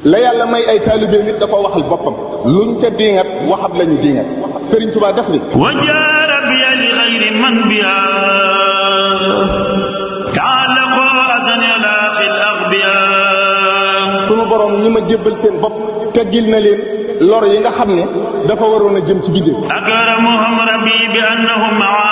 la yàlla may ay taalibe nit da ko waxal boppam luñ ca diingat waxab lañu diingat Sëriñ Tuubaa def ni wa jaara biya li xayri man biya taallaqo adan yalaaqil aghbiya sunu borom ñi ma jébbal seen bopp teggil na leen lor yi nga xam ne dafa waroon a jëm ci biddéew akramuhum rabbi bi annahum maa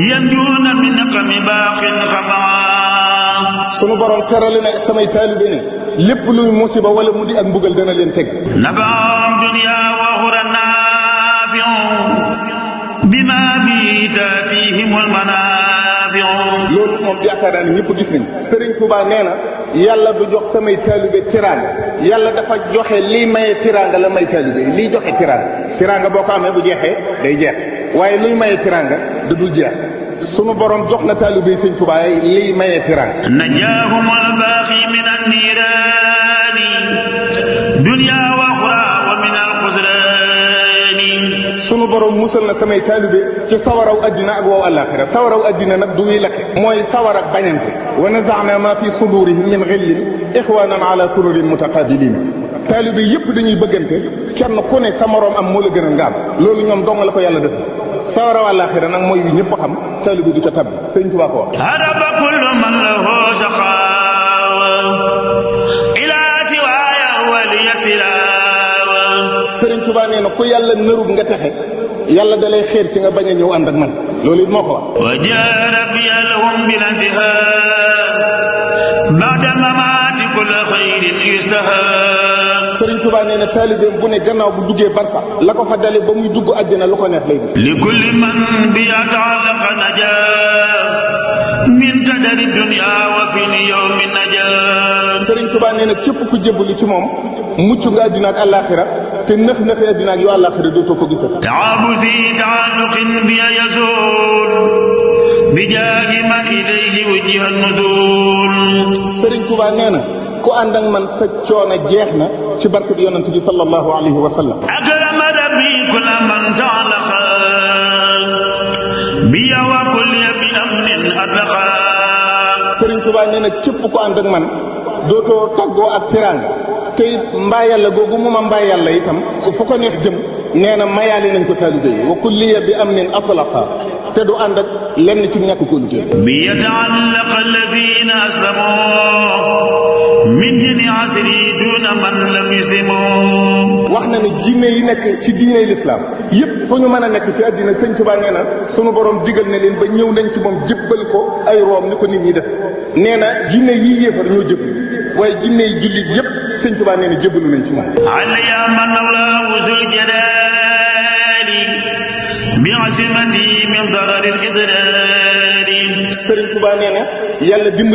yanjuuna min naqami baaqin xamaa sunu borom terale na samay taalibe ne lépp luy musiba wala mu di ak mbugal dana leen teg nafaam dunya wa uxra naafiu bima bi taatihimul manaafiu loolu moom yaakaar naa ne ñëpp gis nañ Sëriñ Tuubaa nee na yàlla du jox samay taalibe tiraanga yàlla dafa joxe lii maye tiraanga la may taalibe lii joxe tiraanga boo ko amee bu jeexee day jeex waaye luy maye tiraanga da dul jeex sunu borom jox na taalibe Sëriñ Tuubaa lii maye tiraanga najaahumul baaxi min an-niiraani dunya wa uxra wa min al-xusraani sunu borom musal na samay taalibe ci sawaraw addina ak wow àllaaxira sawaraw addina nag du wiy lakke mooy sawar ak bañante wa nazaana ma fi sudurihim min xillin ixwanan ala sururin mutaqabilin taalibe yépp dañuy bëggante kenn ku ne sa moroom am moo la gën a ngaam loolu ñoom dong la ko yàlla def sawaraw àllaaxira nag mooy wi ñëpp xam taalibe du ca tabbi Sëriñ Tuubaa ko wax haraba kullu man lahu shaqaawa ila siwaaya waliyattilaawa Sëriñ Tuubaa nee na ku yàlla nërub nga texe yàlla dalay xeer ci nga bañ a ñëw ànd ak man loolu it moo ko wax wa jaara biya lahum bil intihaa ba'da mamaati kulli xayrin yustahaa Sëriñ Tuubaa nee na taalibeem bu ne gannaaw bu duggee barsax la ko fa dale ba muy dugg àjjana lu ko neex lay gis li kulli man bi ta'allaqa najaa min kadari dunya wa fi yawmi najaa Sëriñ Tuubaa nee na képp ku jébbalu ci moom mucc nga àddina ak àllaaxira te nëx nëxi àddina ak yu àllaaxira dootoo ko gisati ta'abusi ta'alluqin bi yazul bi jaahi man ilayhi wujjiha nuzul Sëriñ Tuubaa nee na ku ànd ak man sa coono jeex na ci barke bi yonent bi sallallahu alayhi wa sallam akrama rabbi kulla man ta'allaqa bi wa kulli bi amnin atlaqa Sëriñ Tuubaa nee na képp ku ànd ak man dootoo taggoo ak tiraanga te it mbaa yàlla googu mu ma mbaa yàlla itam fu ko neex jëm nee na mayaale nañ ko taalibe yi wa kulliya bi amnin atlaqa te du ànd ak lenn ci ñàkk ko lu bi yata'allaqa alladhina aslamu min jami asri duna man lam yuslimu wax na ne jinne yi nekk ci diine lislaam yépp fu ñu mën a nekk ci àddina Sëriñ Tuubaa nee na sunu borom digal na leen ba ñëw nañ ci moom jébbal ko ay room ni ko nit ñi def nee na jinne yii yéefar ñoo jébbalu waaye jinne yi jullit yépp Sëriñ Tuubaa nee na jébbalu nañ ci moom alaya man allahu zul jalali bi asimati min darari al idlali Sëriñ Tuubaa nee na yàlla dimbali